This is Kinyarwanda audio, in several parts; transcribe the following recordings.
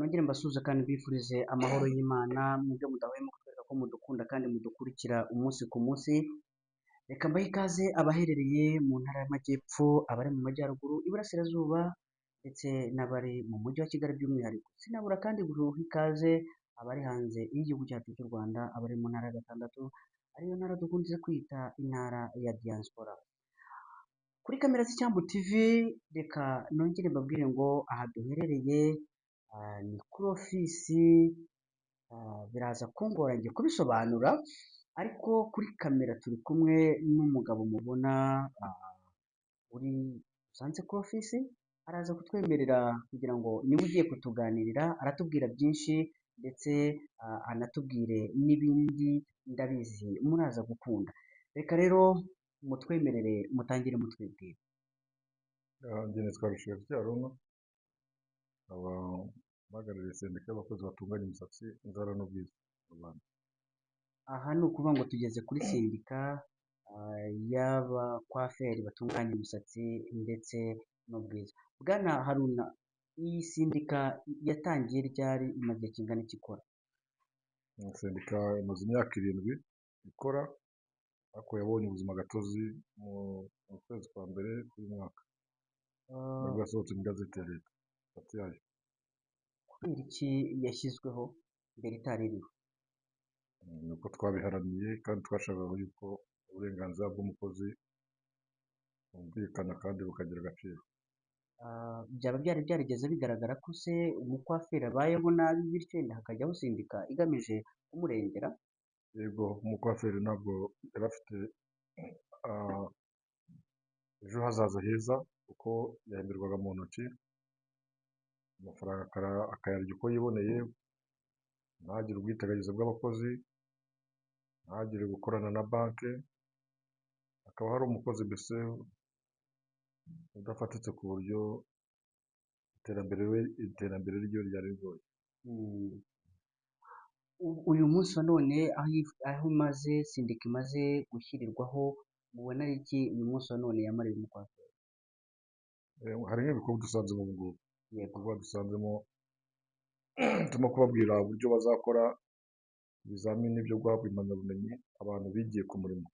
Nongere mbasuhuze kandi mbifurize amahoro y'Imana, mwebwe mudahwema kutwereka ko mudukunda kandi mudukurikira umunsi ku munsi. Reka mbahe ikaze abaherereye mu ntara y'Amajyepfo, abari mu Majyaruguru, Iburasirazuba ndetse n'abari mu mujyi wa Kigali by'umwihariko. Sinabura kandi guha ikaze abari hanze y'igihugu cyacu cy'u Rwanda, abari mu ntara ya gatandatu, ariyo ntara dukunze kwita intara ya diaspora. Kuri kamera z'Icyambu TV, reka nongere mbabwire ngo aha duherereye ni kuri ofisi, biraza kungora njye kubisobanura, ariko kuri kamera turi kumwe n'umugabo mubona uri usanze kuri ofisi, araza kutwemerera kugira ngo niwe ugiye kutuganirira, aratubwira byinshi ndetse anatubwire n'ibindi ndabizi muraza gukunda. Reka rero mutwemerere mutangire mutwibwira. Njye nitwa Rushyashya Aruna, nkaba mpagarariye sendika y'abakozi batunganya imisatsi, inzara n'ubwiza mu Rwanda. Aha ni ukuvuga ngo tugeze kuri sendika y'abakwaferi batunganya imisatsi ndetse n'ubwiza. Bwana Haruna, iyi sendika yatangiye ryari, imaze igihe kingana iki ikora? Sendika imaze imyaka 7 ikora, ariko yabonye ubuzima gatozi mu kwezi kwa mbere k'uyu mwaka. Nibwo yasohotse mu igazeti ya leta, sitati yayo. Kubera iki yashyizweho mbere itari iriho? Ni uko twabiharaniye kandi twashakaga yuko uburenganzira bw'umukozi bwumvikana kandi bukagira agaciro. Byaba byari byarigeze bigaragara ko se umukwaferi abayeho nabi, bityo wenda hakajyaho sendika igamije kumurengera? Yego, umukwaferi ntabwo yari afite ejo hazaza heza, kuko yahemberwaga mu ntoki, amafaranga akayarya uko yiboneye, ntagire ubwiteganyirize bw'abakozi, ntagire gukorana na banki, akaba hari umukozi mbese udafatitse ku buryo iterambere rye ryari rigoye. Uyu munsi wa none aho imaze sendika imaze gushyirirwaho, mubona ari iki uyu munsi wa none yamariye umukwaferi? Hari nk'ibikorwa dusanzemo ubu ngubu. Ibikorwa dusanzemo turimo kubabwira uburyo bazakora ibizamini byo guhabwa impamyabumenyi abantu bigiye ku murimo,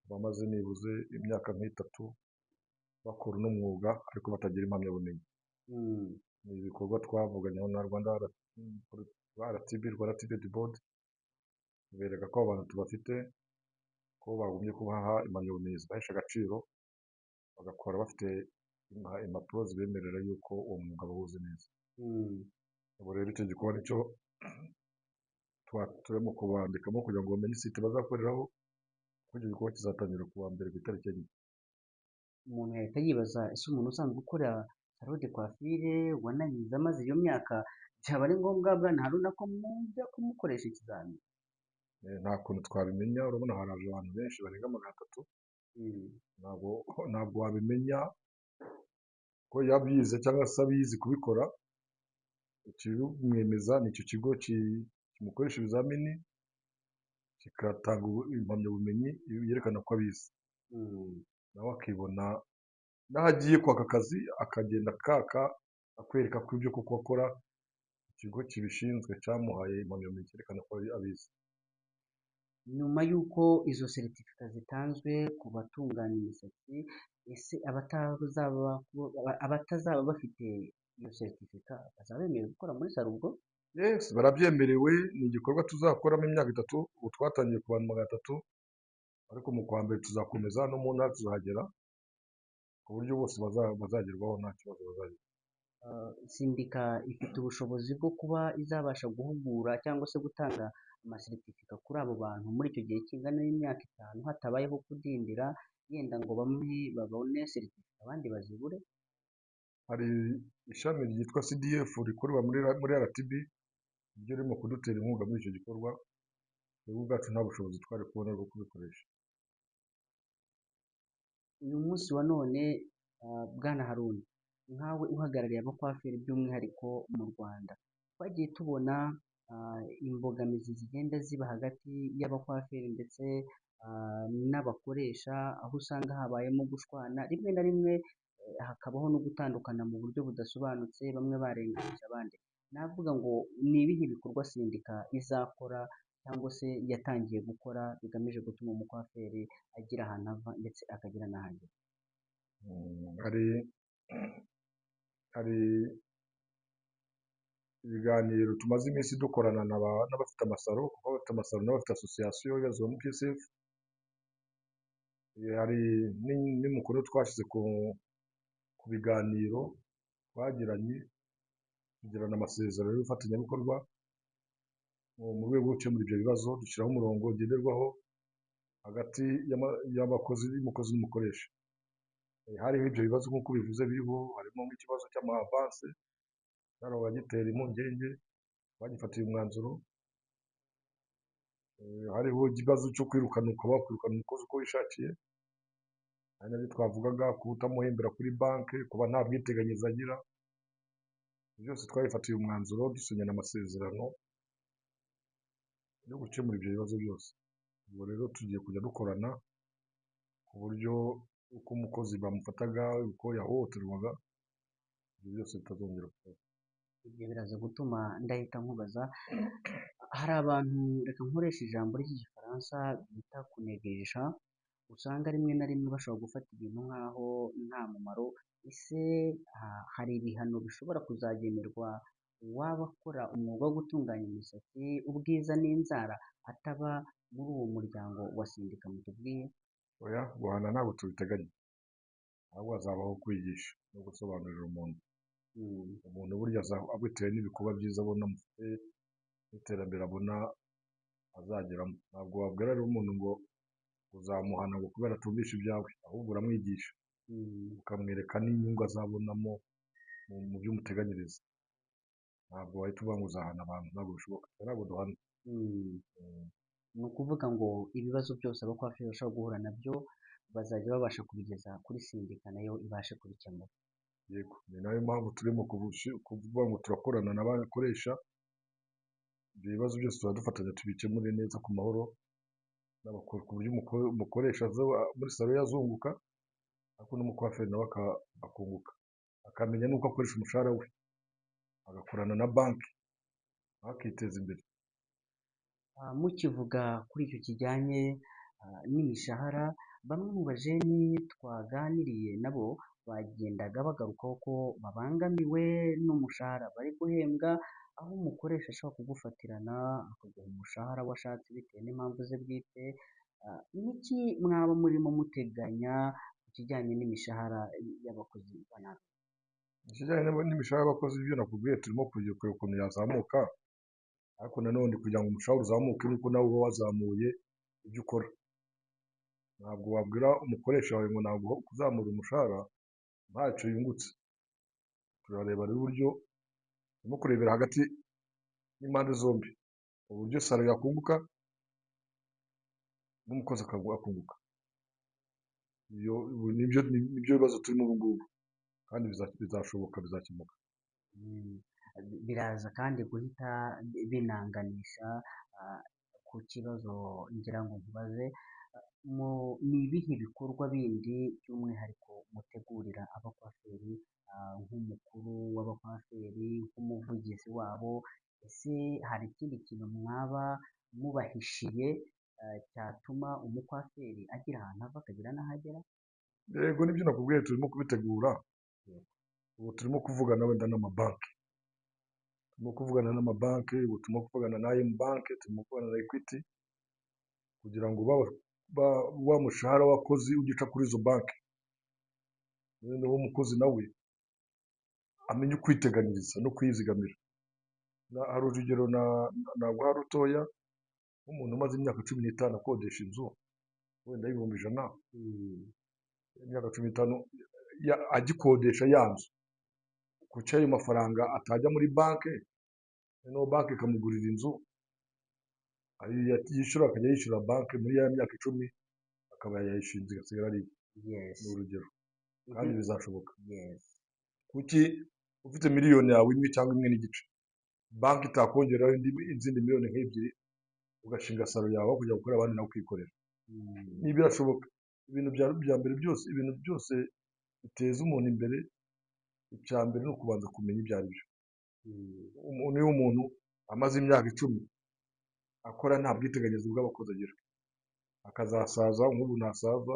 bamaze nibuze imyaka nk'itatu bakora uno mwuga ariko batagira impamyabumenyi. Ni ibikorwa twavuganyeho na Rwanda RTB, Rwanda TVET Board, tubereka ko abantu tubafite, ko bagombye kubaha impamyabumenyi zibahesha agaciro, bagakora bafite impapuro zibemerera yuko uwo mwuga bawuzi neza. Ubu rero icyo gikorwa nicyo turimo kubandikamo kugira ngo bamenye isite bazakoreraho, kuko icyo gikorwa kizatangira ku wa mbere ku itariki 4. Umuntu yahita yibaza, ese umuntu usanzwe ukora salon de coiffure wanayize amaze iyo myaka, byaba ari ngombwa bwana Haruna ko mujya kumukoresha ikizami? Nta kuntu twabimenya, urabona haraje abantu benshi barenga 300. Ntabwo wabimenya ko yabyize cyangwa se abizi kubikora. Ikibimwemeza ni icyo kigo kimukoresha ibizamini, kigatanga impamyabumenyi yerekana ko abizi. Nawe akibona n'aho agiye kwaka akazi, akagenda akaka akwereka ko ibyo koko akora ikigo kibishinzwe cyamuhaye impamyabumenyi cyerekana ko abizi. Nyuma y'uko izo seritifika zitanzwe ku batunganya imisatsi, ese abatazaba bafite iyo seritifika bazaba bemerewe gukora muri salo ubwo? Yes, barabyemerewe. Ni igikorwa tuzakoramo imyaka 3, ubu twatangiye ku bantu 300, ariko mu kwa mbere tuzakomeza no mu ntara tuzahagera, ku buryo bose bazagerwaho nta kibazo bazagira. Sendika ifite ubushobozi bwo kuba izabasha guhugura cyangwa se gutanga amaseritifika kuri abo bantu muri icyo gihe kingana n'imyaka 5, hatabayeho kudindira, yenda ngo bamwe babone seritifika abandi bazibure? Hari ishami ryitwa CDF rikorera muri RTB, ryo ririmo kudutera inkunga muri icyo gikorwa. Twebwe ubwacu nta bushobozi twari kubona bwo kubikoresha. Uyu munsi wa none, Bwana Haruna, nkawe uhagarariye abakwaferi by'umwihariko mu Rwanda, twagiye tubona imbogamizi zigenda ziba hagati y'abakwaferi ndetse n'abakoresha, aho usanga habayemo gushwana, rimwe na rimwe hakabaho no gutandukana mu buryo budasobanutse, bamwe barenganyije abandi. Navuga ngo ni ibihe bikorwa sendika izakora cyangwa se yatangiye gukora bigamije gutuma umukwaferi agira ahantu ava ndetse akagira n'aho agera? Hari ibiganiro tumaze iminsi dukorana n'abafite amasaro, kuko abafite amasaro n'abafite association ibarizwa muri PSF. Hari n'umukono twashyize ku biganiro twagiranye, tugirana amasezerano y'ubufatanyabikorwa mu rwego rwo gukemura ibyo bibazo, dushyiraho umurongo ngenderwaho hagati y'abakozi, y'umukozi n'umukoresha. Hariho ibyo bibazo nk'uko bivuze biriho, harimo nk'ikibazo cy'ama avance cyarabaga gitera impungenge, bagifatiye umwanzuro. Hariho ikibazo cyo kwirukana, ukaba wakwirukana umukozi uko wishakiye, ari nabyo twavugaga, kuba utamuhembera kuri banki, kuba nta bwiteganyirize agira. Byose twabifatiye umwanzuro, dusinyana amasezerano yo gukemura ibyo bibazo byose. Ubwo rero tugiye kujya dukorana ku buryo uko umukozi bamufataga, uko yahohoterwaga, ibyo byose bitazongera kubaho. Ibyo biraza gutuma ndahita nkubaza, hari abantu, reka nkoresha ijambo ry'Igifaransa bita kunegeja, usanga rimwe na rimwe bashobora gufata ibintu nk'aho nta mumaro. Ese hari ibihano bishobora kuzagenerwa uwaba akora umwuga wo gutunganya imisatsi, ubwiza n'inzara, ataba muri uwo muryango wa sendika mutubwiye? Oya, guhana ntabwo tubiteganya, ahubwo hazabaho kwigisha no gusobanurira umuntu. Umuntu burya bitewe n'ibikorwa byiza abona mufite n'iterambere abona azageramo. Ntabwo wabwira rero umuntu ngo uzamuhana ngo kubera atumvishe ibyawe, ahubwo uramwigisha, ukamwereka n'inyungu azabonamo mu byo umuteganyiriza. Ntabwo wahita uvuga ngo uzahana abantu, ntabwo bishoboka, ntabwo duhana. Ni ukuvuga ngo ibibazo byose abakwaferi bashobora guhura nabyo bazajya babasha kubigeza kuri sendika nayo ibashe kubikemura. Yego, ni nayo mpamvu turimo kuvuga ngo turakorana n'abakoresha, ibyo bibazo byose turadufatanya tubikemure neza ku mahoro, ku buryo umukoresha aza muri salo yazunguka, ariko n'umukwaferi nawe akunguka, akamenya n'uko akoresha umushahara we, agakorana na banki, nawe akiteza imbere. Mukivuga kuri icyo kijyanye n'imishahara, bamwe mu bajeni twaganiriye nabo bagendaga bagarukaho ko babangamiwe n'umushahara bari guhembwa, aho umukoresha ashobora kugufatirana akaguha umushahara washatse bitewe n'impamvu ze bwite. Niki mwaba murimo muteganya ku kijyanye n'imishahara y'abakozi ba nabi? Ikijyanye n'imishahara y'abakozi, ibyo nakubwiye, turimo kureba ukuntu yazamuka, ariko nanone kugira ngo umushahara uzamuke nuko nawe uba wazamuye ibyo ukora. Ntabwo wabwira umukoresha wawe ngo ntabwo kuzamura umushahara ntacyo yungutse. Turareba rero uburyo turimo kurebera hagati y'impande zombi, uburyo salo yakunguka n'umukozi akunguka. Nibyo bibazo turimo ubu ngubu, kandi bizashoboka, bizakemuka. Biraza kandi guhita binanganisha ku kibazo ngira ngo nkubaze, ni ibihe bikorwa bindi by'umwihariko mutegurira abakwaferi, nk'umukuru w'abakwaferi, nk'umuvugizi wabo? Ese hari ikindi kintu mwaba mubahishiye cyatuma umukwaferi agira ahantu ava akagira n'aho agera? Yego, nibyo nakubwiye, turimo kubitegura. Ubu turimo kuvugana wenda n'amabanki, turimo kuvugana n'amabanki, ubu turimo kuvugana na I&M banki, turimo kuvugana na Equity, kugira ngo wa mushahara w'abakozi ujye uca kuri izo banki, noneho umukozi nawe amenye kwiteganyiriza no kwizigamira. Hari urugero naguha rutoya, nk'umuntu umaze imyaka 15 akodesha inzu wenda 100,000, imyaka 15 agikodesha ya nzu, kuki ayo mafaranga atajya muri banki, noneho banki ikamugurira inzu, ayo yishyura akajya yishyura banki muri ya myaka 10, akaba yayishinze igasigara ari iye. Ni urugero, kandi bizashoboka. Kuki ufite miliyoni yawe 1 cyangwa 1.5, banki itakongeraho izindi miliyoni nk'ebyiri, ugashinga salo yawe kujya gukorera abandi nawe ukikorera? Birashoboka. Ibintu bya mbere byose, ibintu byose biteza umuntu imbere, icya mbere ni ukubanza kumenya ibyo ari byo. Niba umuntu amaze imyaka 10 akora nta bwiteganyirize bw'abakozi agira, akazasaza nk'ubu nasaza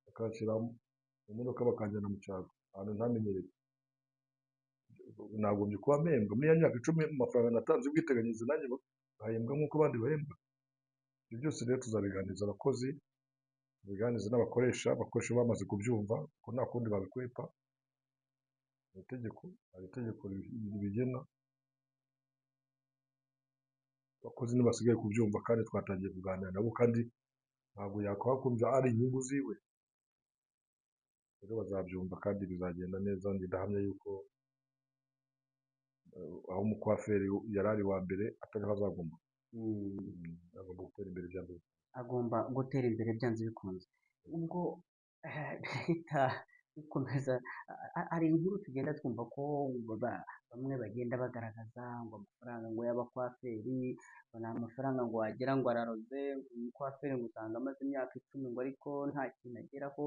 bakashyira mu modoka bakanjyana mu cyaro ahantu ntamenyereye, nagombye kuba mpembwa muri ya myaka 10 mu mafaranga natanze y'ubwiteganyirize, nanjye bahembwa nk'uko abandi bahembwa. Ibyo byose rero tuzabiganiriza abakozi, tubiganirize n'abakoresha. Abakoresha bamaze kubyumva ko nta kundi babikwepa, ni itegeko, hari itegeko ribigena. Abakozi ntibasigaye kubyumva, kandi twatangiye kuganira nabo, kandi ntabwo yakwakumva ari inyungu ziwe. Rero bazabyumva kandi bizagenda neza. Ndahamya yuko aho umukwaferi yari ari wa mbere atariho azaguma. Agomba gutera imbere byanze bikunze. Agomba gutera imbere byanze bikunze. Ubwo leta ikomeza, hari inkuru tugenda twumva ko bamwe bagenda bagaragaza ngo amafaranga ngo y'abakwaferi ngo ni amafaranga ngo wagira ngo araroze, umukwaferi ngo usanga amaze imyaka 10 ngo ariko nta kintu ageraho.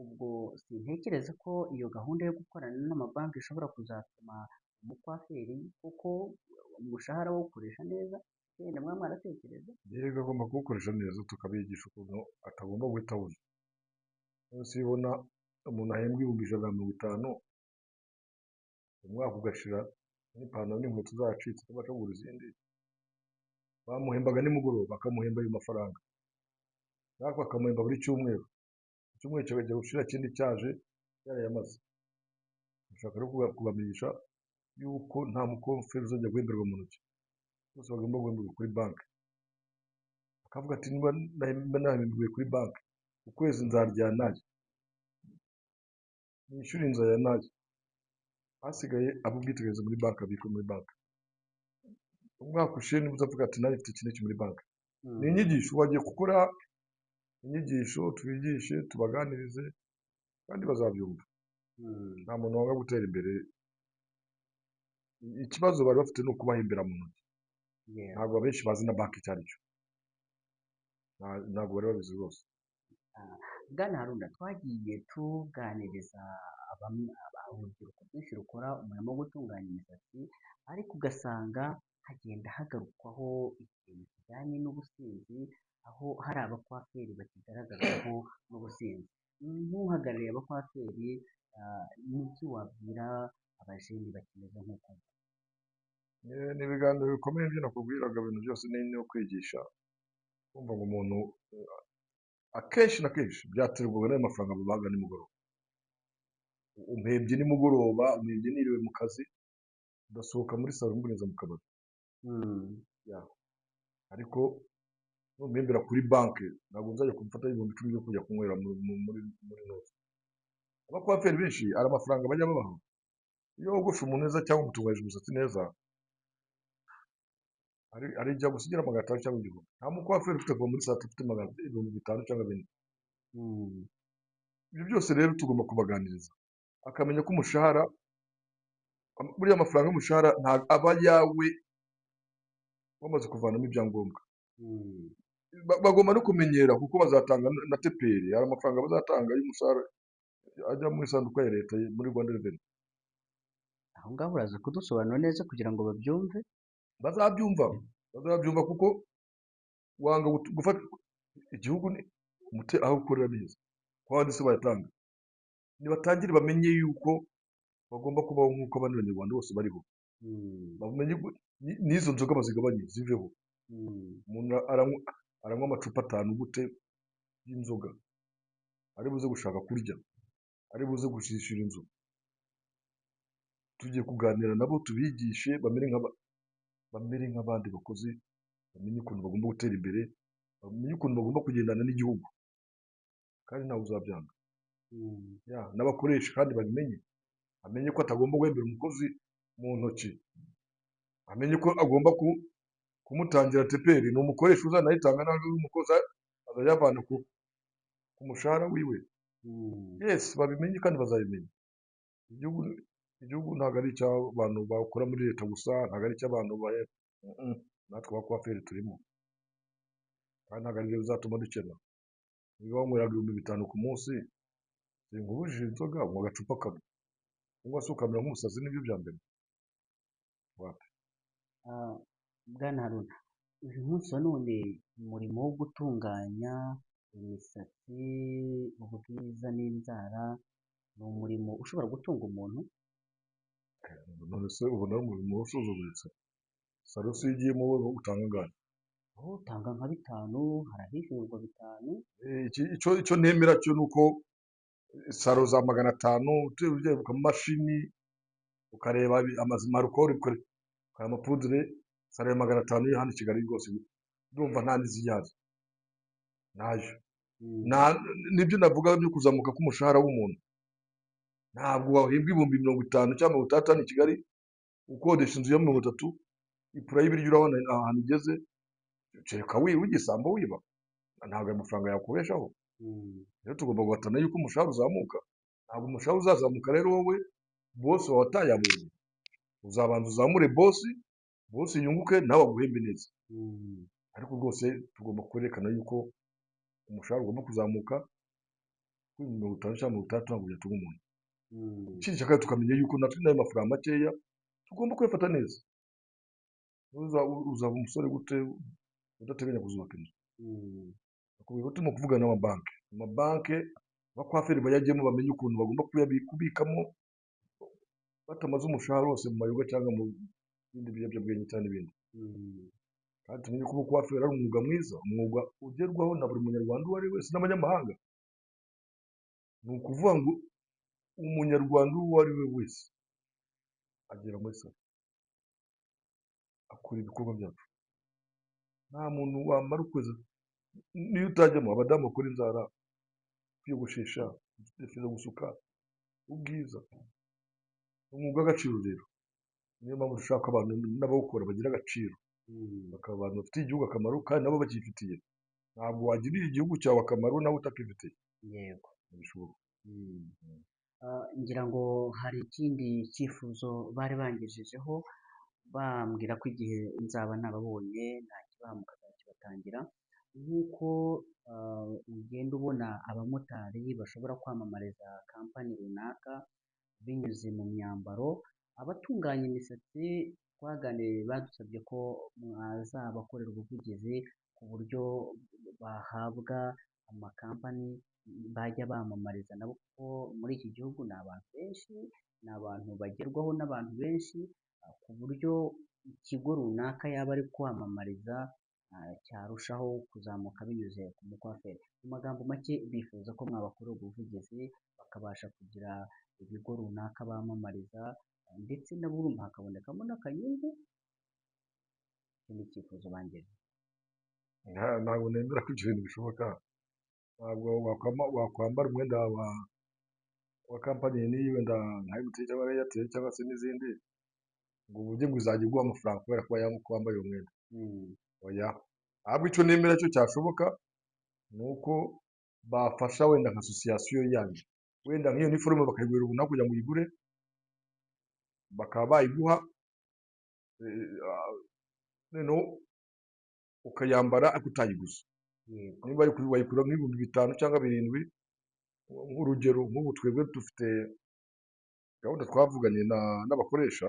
Ubwo sintekereza ko iyo gahunda yo gukorana n'amabanki ishobora kuzatuma umukwaferi kuko umushahara wo ukoresha neza, wenda mwaba mwaratekereje? Yego, agomba kuwukoresha neza, tukabigisha ukuntu atagomba guhita awurya. Munsi ubona umuntu ahembwa 150,000, umwaka ugashira n'ipantaro n'inkweto zacitse atabasha kugura izindi. Bamuhembaga nimugoroba, bakamuhemba ayo mafaranga, natwe bakamuhemba buri cyumweru, icyumweru kikajya gushira ikindi cyaje yarayamaze. Dushaka rero kubamenyesha yuko nta mukwaferi uzajya guhemberwa mu ntoki, bose bagomba guhemberwa kuri banki. Akavuga ati niba nahemberwa kuri banki, ukwezi nzarya nayo, nishyure inzu ya nayo, hasigaye abo ubwiteganyirize muri banki abikwe muri banki. Umwaka ushize niba uzavuga ati nanjye mfite iki n'iki muri banki. Ni inyigisho, bagiye gukora inyigisho, tubigishe, tubaganirize, kandi bazabyumva. Nta muntu wanga gutera imbere. Ikibazo bari bafite ni ukubahembera mu ntoki. Ntabwo abenshi bazi na banki icyo ari cyo, ntabwo bari babizi rwose. Bwana Haruna, twagiye tuganiriza urubyiruko rwinshi rukora umurimo wo gutunganya imisatsi, ariko ugasanga hagenda hagarukwaho ikintu kijyanye n'ubusinzi, aho hari abakwaferi bakigaragaraho n'ubusinzi. Nk'uhagarariye abakwaferi, ni iki wabwira abajeni bakimeze nk'uko? Ni ibiganiro bikomeye ibyo nakubwiraga, ibintu byose ni ukwigisha. Kumva ngo umuntu akenshi na kenshi byaterwaga n'ayo mafaranga babaga nimugoroba. Umpembye nimugoroba, umpembye niriwe mu kazi, udasohoka muri salo mboneza mu kabari. Ariko numpembera kuri banki ntabwo nzajya kumfata 10,000 byo kujya kunywera muri noza. Abakwaferi benshi hari amafaranga bajya babaha. Iyo wogoshe umuntu neza cyangwa umutunganyije umusatsi neza, hari igihe agusigira 500 cyangwa 1000. Nta mukwaferi ufite kuva muri saa tatu ufite 5,000 cyangwa 4,000. Ibyo byose rero tugomba kubaganiriza, akamenya ko umushahara, buriya amafaranga y'umushahara aba ayawe wamaze kuvanamo ibyangombwa. Bagomba no kumenyera kuko bazatanga na TPR, hari amafaranga bazatanga y'umushahara ajya mu isanduku ya leta muri Rwanda Revenue. Aho ngaho uraza kudusobanura neza kugira ngo babyumve. Bazabyumva kuko wanga gufata igihugu aho ukorera neza, ko abandi se bayatanga. Nibatangire bamenye yuko bagomba kubaho nk'uko abandi banyarwanda bose bariho. Bamenye n'izo nzoga bazigabanye ziveho. Umuntu aranywa amacupa 5 gute y'inzoga, ari buze gushaka kurya, ari buze gushyishyura inzu. Tugiye kuganira nabo tubigishe bamere nk'abandi bakozi, bamenye ukuntu bagomba gutera imbere, bamenye ukuntu bagomba kugendana n'igihugu, kandi ntawe uzabyanga. N'abakoresha kandi babimenye, amenye ko atagomba guhembera umukozi mu ntoki, amenye ko agomba kumutangira TPR. Ni umukoresha uzanayitanga, ntabwo ari umukozi azajya ayavana ku mushahara wiwe. Yes, babimenye kandi bazabimenya. Igihugu ntabwo ari icy'abantu bakora muri leta gusa, ntabwo ari icy'abantu natwe abakwaferi turimo, kandi ntabwo aribyo bizatuma dukena. Niba wanyweraga 5,000 ku munsi, sinkubujije inzoga, unywa agacupa kamwe, cyangwa se ukamera nk'umusazi, nibyo bya mbere. Wapi. Bwana Haruna, uyu munsi wa none umurimo wo gutunganya imisatsi, ubwiza n'inzara ni umurimo ushobora gutunga umuntu? None se ubona ari umurimo usuzuguritse? Salo se iyo ugiyemo wowe utanga angahe? Aho utanga nka 5, hari ahishyurwa 5. Icyo nemera cyo ni uko salo za 500 ugiye ku mashini ukareba amarukoro, ukareba amapudire, salo ya 500 yo hano i Kigali rwose ndumva nta n'izijyazo ntayo. Nibyo navuga byo kuzamuka k'umushahara w'umuntu. Ntabwo wahembwa 50,000 cyangwa 60,000 hano i Kigali, ukodesha inzu ya 30, ipura y'ibiryo urabona ahantu igeze, kereka w'igisambo wiba, ntabwo ayo mafaranga yakubeshaho. Rero tugomba guhatana yuko umushahara uzamuka. Ntabwo umushahara uzazamuka rero wowe bosi wawe atayabonye, uzabanza uzamure bosi, bosi yunguke nawe aguhembe neza. Ariko rwose tugomba kwerekana yuko umushahara ugomba kuzamuka kuri 50 cyangwa 60 ntabwo byatunga umuntu. Ikindi cya kabiri tukamenya yuko natwe n'ayo mafaranga makeya tugomba kuyafata neza. Uzaba umusore gute udateganya kuzubaka inzu? Ubu turimo kuvugana n'amabanki. Amabanki abakwaferi bayajyemo bamenye ukuntu bagomba kubikamo batamaze umushahara wose mu mayoga cyangwa mu bindi biyobyabwenge cyangwa n'ibindi. Kandi tumenye ko ubukwaferi ari umwuga mwiza, umwuga ugerwaho na buri munyarwanda uwo ari we wese n'abanyamahanga. Ni ukuvuga ngo umunyarwanda uwo ari we wese agera muri salo akora ibikorwa byacu. Nta muntu wamara ukwezi niyo utajyamo, abadamu bakora inzara, kwiyogoshesha, gutekereza gusuka, ubwiza ni umwuga w'agaciro. Rero niyo mpamvu dushaka abantu n'abawukora bagira agaciro, bakaba abantu bafitiye igihugu akamaro kandi nabo bakifitiye. Ntabwo wagirira igihugu cyawe akamaro nawe utakifitiye. Yego. Ntibishoboka. Ngira ngo hari ikindi cyifuzo bari bangejejeho, bambwira ko igihe nzaba nababonye ntakibaha mukazakibatangira. Nk'uko ugenda ubona abamotari bashobora kwamamariza kampani runaka binyuze mu myambaro, abatunganya imisatsi twaganiriye badusabye ko mwazabakorera ubuvugizi ku buryo bahabwa amakampani bajya bamamariza nabo, kuko muri iki gihugu ni abantu benshi, ni abantu bagerwaho n'abantu benshi, ku buryo ikigo runaka yaba ari kwamamariza cyarushaho kuzamuka binyuze ku mukwaferi. Mu magambo make bifuza ko mwabakorera ubuvugizi bakabasha kugira ibigo runaka bamamariza, ndetse nabo urumva hakabonekamo n'akanyungu. Iki ni icyifuzo bangejeje. Ntabwo nemera ko ibyo bintu bishoboka. Ntabwo wakwambara umwenda wa kampani n'iyi wenda nka MTN cyangwa Airtel cyangwa se n'izindi, ngo uvuge ngo izajya iguha amafaranga kubera ko wambaye uwo mwenda. Oya. Ahubwo icyo nemera cyo cyashoboka ni uko bafasha wenda nka asosiyasiyo yanyu, wenda nk'iyo niforume bakayigurira ubuntu kugira ngo uyigure, bakaba bayiguha, noneho ukayambara ariko utayiguze. Niba wayigura nk'5,000 cyangwa 7,000, nk'urugero nk'ubu twebwe dufite gahunda twavuganye n'abakoresha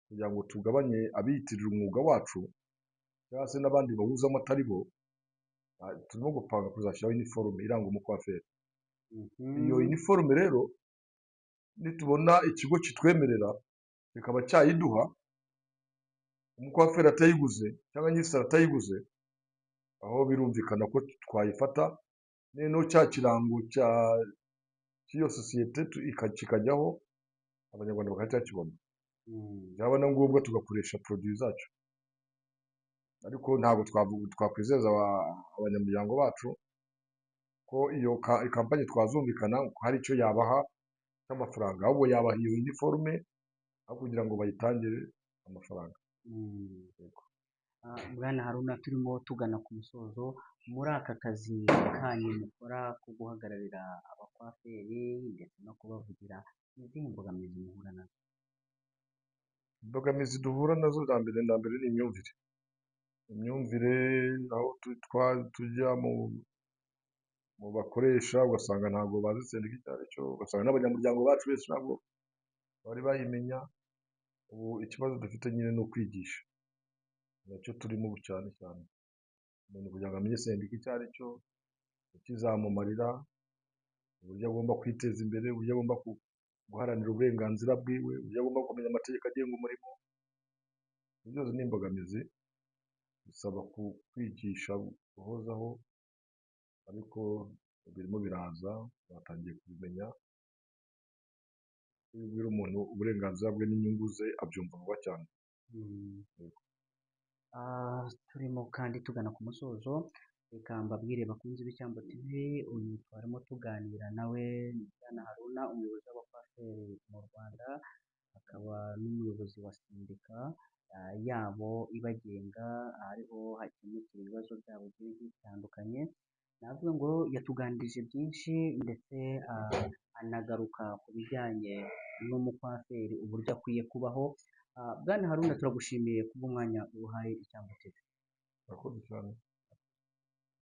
kugira ngo tugabanye abiyitirira umwuga wacu cyangwa se n'abandi bawuzamo atari bo, turimo gupanga kuzashyiraho iniforume iranga umukwaferi. Iyo iniforume rero nitubona ikigo kitwemerera kikaba cyayiduha, umukwaferi atayiguze cyangwa nyiri atayiguze, aho birumvikana ko twayifata, noneho cya kirango cy'iyo sosiyete kikajyaho, abanyarwanda bagahita bakibona. Byaba na ngombwa tugakoresha poroduwi zacu, ariko ntabwo twakwizeza abanyamuryango bacu ko iyo kampani twazumvikana ko hari icyo yabaha cy'amafaranga, ahubwo yabaha iyo iniforume aho kugira ngo bayitangire amafaranga. Bwana Haruna, turimo tugana ku musozo. Muri aka kazi kanyu mukora ko guhagararira abakwaferi ndetse no kubavugira, ni izihe mbogamizi muhura nazo? Imbogamizi duhura nazo za mbere na mbere ni imyumvire. Imyumvire aho tujya mu bakoresha ugasanga ntabwo bazi sendika icyo ari cyo, ugasanga n'abanyamuryango bacu benshi ntabwo bari bayimenya. Ubu ikibazo dufite nyine ni ukwigisha, nacyo turimo ubu cyane cyane. Umuntu kugira ngo amenye sendika icyo ari cyo, ikizamumarira, uburyo agomba kwiteza imbere, uburyo agomba guharanira uburenganzira bwiwe, uburyo agomba kumenya amategeko agenga umurimo. Ibyo byose ni imbogamizi, bisaba kwigisha guhozaho, ariko birimo biraza, batangiye kubimenya. Iyo ubwira umuntu uburenganzira bwe n'inyungu ze, abyumva vuba cyane. Yego. Turimo kandi tugana ku musozo, reka mbabwire bakunzi b'Icyambu TV, uyu twarimo tuganira nawe ni Bwana Haruna, umuyobozi w'abakwaferi mu Rwanda, akaba n'umuyobozi wa sendika yabo ibagenga, ariho hakemukira ibibazo byabo bigiye bitandukanye. Navuga ngo yatuganirije byinshi ndetse anagaruka ku bijyanye n'umukwaferi uburyo akwiye kubaho. Bwana Haruna, turagushimiye kubw'umwanya uhaye Icyambu TV. Murakoze cyane.